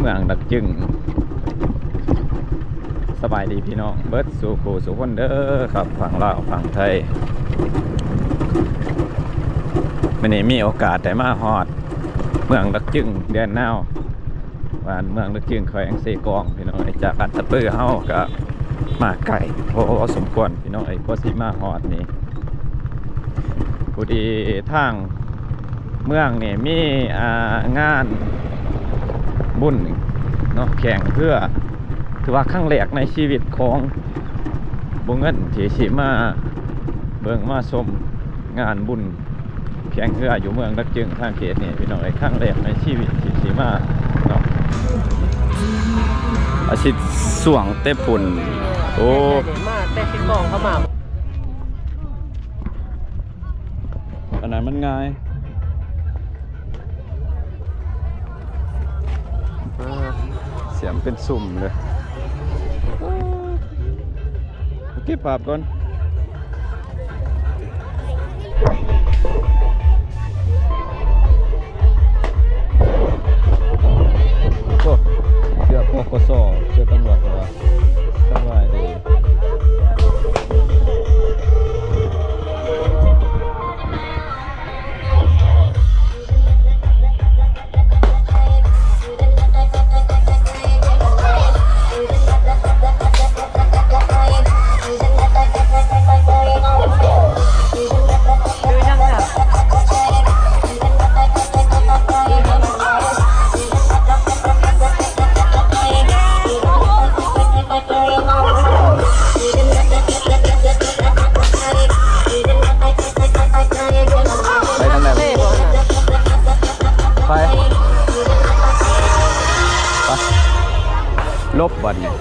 ເມືອງດັກຈຶງ. ສະບາຍດີພີ່ນ້ອງເບິດສູ່ຜູ້ສູ່ຄົນເດີຄັບ ຝັ່ງລາວຝັ່ງໄທ. ມື້ນີ້ມີໂອກາດໄດ້ມາຮອດເມືອງດັກຈຶງ ແດນນາວ ບ້ານເມືອງດັກຈຶງ ແຂວງເຊກອງ ພີ່ນ້ອງເອີຍ. ຈາກອັດຕະປືເຮົາກະມາໄກພໍສົມຄວນ ພີ່ນ້ອງເອີຍ ກວ່າຊິມາຮອດນີ້. ພໍດີທາງເມືອງນີ້ມີ ອ່າ ງານບຸນເນາະ ແຂ່ງເຮືອ ຖືວ່າຄັ້ງແລກໃນຊີວິດຂອງບໍ່ເງິນທີ່ຊິມາເບິ່ງມາຊົມງານບຸນແຂ່ງເຮືອຢູ່ເມືອງດັກຈຶງ ທາງເຂດນີ້ ພີ່ນ້ອງເອີຍ. ຄັ້ງແລກໃນຊີວິດທີ່ຊິມາເນາະ ອາຊິດຊ່ວງແຕ່ພຸ້ນ. ໂອ້ ມາແຕ່ສິບໂມງເຂົ້າມາ. ອັນນັ້ນມັນງ່າຍ ສຽມເປັນຊຸ່ມເລີຍ. ເກັບພາບກ່ອນ. ໂອ້ ເສື້ອ ປກສ ເສື້ອຕຳຫຼວດ ສະບາຍດີ. ໄປທາງໃດ? ໄປ ໄປ ຫຼົບບັດນີ້.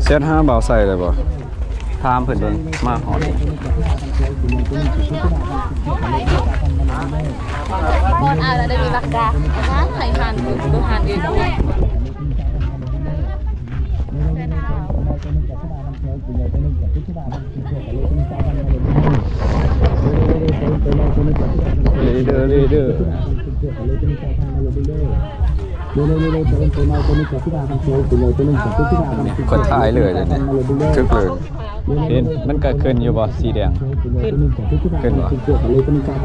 ແຊັດຫາບ່າວໄຊໄດ້ບໍ່? ຖາມເພິ່ນເບິ່ງ ມາຮອດ ບໍ່ອາດໄດ້ມີບັກດາ ຫາໃຫ້ຫັນ ບໍ່ຫັນອີກ. ເລີເດີ ເລີເດີ ຂ້ອຍຖ່າຍເລີຍເດນີ້ ຖືກເລີຍ. ເຫັນມັນກະຂຶ້ນຢູ່ບໍ່ ສີແດງ? ຂຶ້ນ ຂຶ້ນບໍ່? ຄົນຫຼາຍ.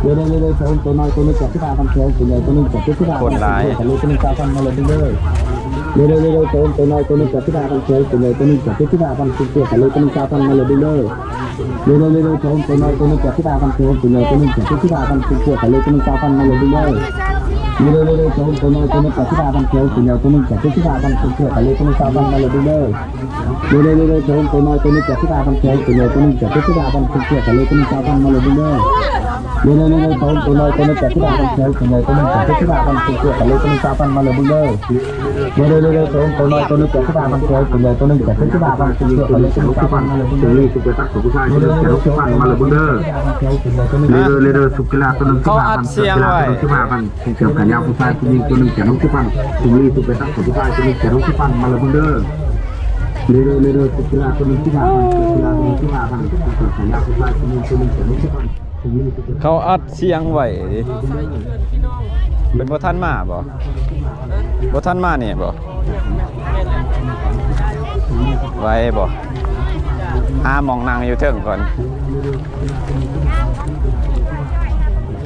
ເດີ ເດີ ເດີ ໂຕ ໂຕນ້ອຍ ໂຕນ້ອຍ ເຈັດສິບຫ້າພັນ ເດີ ເດີ ເດີ ໂຕ ໂຕນ້ອຍ ໂຕນ້ອຍ ເຈັດສິບຫ້າພັນ ເດີ ເດີ ເດີ ໂຕ ໂຕນ້ອຍ ໂຕນ້ອຍ ເຈັດສິບຫ້າພັນ ເດີ ເດີ ເດີ ໂຕ ໂຕນ້ອຍ ໂຕນ້ອຍ ເຈັດສິບຫ້າພັນ ມາເລີຍເບິ່ງເດີ ເດີ ເດີ ເດີ ໂຕ ໂຕນ້ອຍ ໂຕນ້ອຍ ໂຕນ້ອຍ ເຈັດສິບຫ້າພັນ ເດີ ເດີ ເດີ ໂຕ ໂຕນ້ອຍ ໂຕນ້ອຍ ເຈັດສິບຫ້າພັນ ມາເລີຍເບິ່ງເດີ ເດີ ເດີ ເດີ ໂຕ ໂຕນ້ອຍ ໂຕນ້ອຍ ເຈັດສິບຫ້າພັນ ໂຕໃຫຍ່ ໂຕໜຶ່ງ ເຈັດສິບຫ້າພັນ ເປັນເຈົ້າຂອງ ເດີ ເດີ ເດີ ໂຕ ໂຕນ້ອຍ ໂຕນ້ອຍ ເຈັດສິບຫ້າພັນ ມາເລີຍເບິ່ງເດີ ເດີ ເດີ ເດີ ໂຕ ໂຕນ້ອຍ ໂຕນ້ອຍ ເຈັດສິບຫ້າພັນ ມາເລີຍເບິ່ງເດີ ເດີ ເດີ ເດີ ໂຕ ໂຕນ້ອຍ ໂຕນ້ອຍ ເຈັດສິບຫ້າພັນ ມາເລີຍເບິ່ງເດີ ເດີ ເດີ ເດີ ໂຕ ໂຕນ້ອຍ ໂຕນ້ອຍ ເຈັດສິບຫ້າພັນ ມາເລີຍເບິ່ງເດີ ເດີ ເດີ ເດີ ໂຕ ໂຕນ້ອຍ ໂຕນ້ອຍ ເຈັດສິບຫ້າພັນ ມາເລີຍເບິ່ງເດີ ເດີ ເດີ ເດີ ໂຕ ໂຕນ້ອຍ ໂຕນ້ອຍ ເຈັດສິບຫ້າພັນ ມາເລີຍເບິ່ງເດີ ເດີ ເດີ ເດີ ໂຕ ໂຕນ້ອຍ ໂຕນ້ອຍ ເຈັດສິບຫ້າພັນ ມາເລີຍເບິ່ງເດີ ເດີ ເດີ ເດີ ໂຕ ໂຕນ້ອຍ ໂຕນ້ອຍ ເຈັດສິບຫ້າພັນ ມາເລີຍເບິ່ງເດີ ເດີ ເດີ ເດີ ໂຕ ໂຕນ້ອຍ ໂຕນ້ອຍ ເຈັດສິບຫ້າພັນ ມາເລີຍເບິ່ງເດສຽງໄວ້ ເປັນເຈົ້າຂາຍາວ ຜູ້ຊາຍ ຜູ້ຍິງ ໂຕໜຶ່ງ ເຈັດສິບຫ້າພັນ ຜູ້ຍິງ ໂຕໜຶ່ງ ເຈັດສິບຫ້າພັນ ມາເລີຍເບິ່ງເດີ ເຂົາອັດສຽງໄວ້ເດ້ ເພິ່ນບໍ່ທັນມາບໍ່? ບໍ່ທັນມານີ້ບໍ່? ໄວບໍ່? ຫາໝ່ອງນັ່ງຢູ່ເທິງກ່ອນ.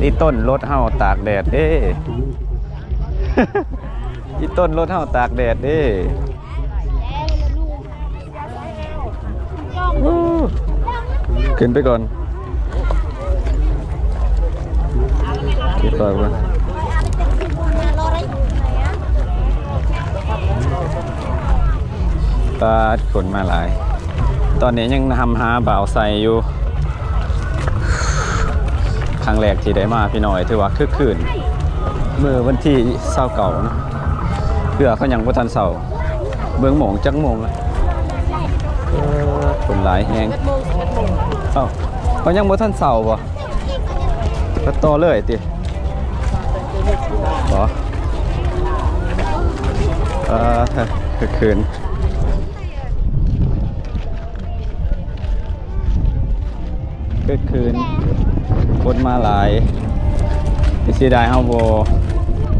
ອີ່ຕົ້ນລົດເຮົາຕາກແດດເດ້ ອີ່ຕົ້ນລົດເຮົາຕາກແດດເດ້. ຂຶ້ນໄປກ່ອນ ຂຶ້ນໄປກ່ອນ. ປາດ ຄົນມາຫຼາຍ ຕອນນີ້ຍັງນຳຫາບ່າວໄຊຢູ່. ຄັ້ງແລກທີ່ໄດ້ມາ ພີ່ນ້ອງເອີຍ ຖືວ່າຄຶກຄື້ນ ມື້ວັນທີຊາວເກົ້າເນາະ ເທື່ອເຂົາຍັງບໍ່ທັນເຊົາ. ເບິ່ງໂມງ ຈັກໂມງລະ? ເອີ ຄົນຫຼາຍແຮງ. ເອົ້າ ເຂົາຍັງບໍ່ທັນເຊົາບໍ່? ກໍຕໍ່ເລີຍຕິບໍ່? ເອີ ຄືຄືນ ຄືຄືນ ຄົນມາຫຼາຍ. ເສຍດາຍເຮົາບໍ່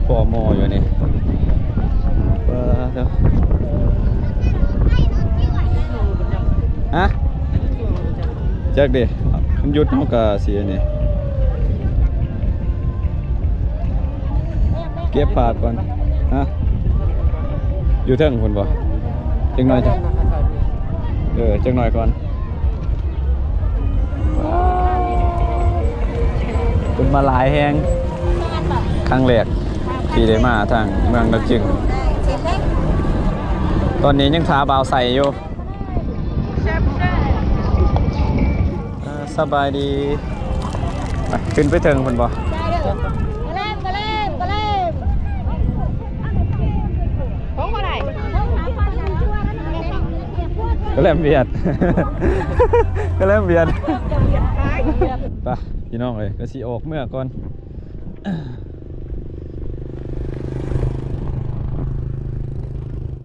ພໍມໍຢູ່ນີ້. ປາດໂທ້ ຮະ? ຈັກເດ ມັນຢຸດເຮົາກະຊິອັນນີ້ ເກັບພາບກ່ອນ. ຮະ? ຢູ່ເທິງພຸ້ນບໍ່? ຈັກໜ້ອຍ ເອີ ຈັກໜ້ອຍກ່ອນ. ຄົນມາຫຼາຍແຮງ ຄັ້ງແລກທີ່ໄດ້ມາທາງເມືອງລະຈຶງ. ຕອນນີ້ຍັງຖ້າບ່າວໄຊຢູ່. ເອີ ສະບາຍດີ. ໄປ ຂຶ້ນໄປເທິງພຸ້ນບໍ່? ກະແລັມຫວຽດ ກະແລັມຫວຽດ. ໄປ ພີ່ນ້ອງເອີຍ ກະຊິອອກເມືອກ່ອນ.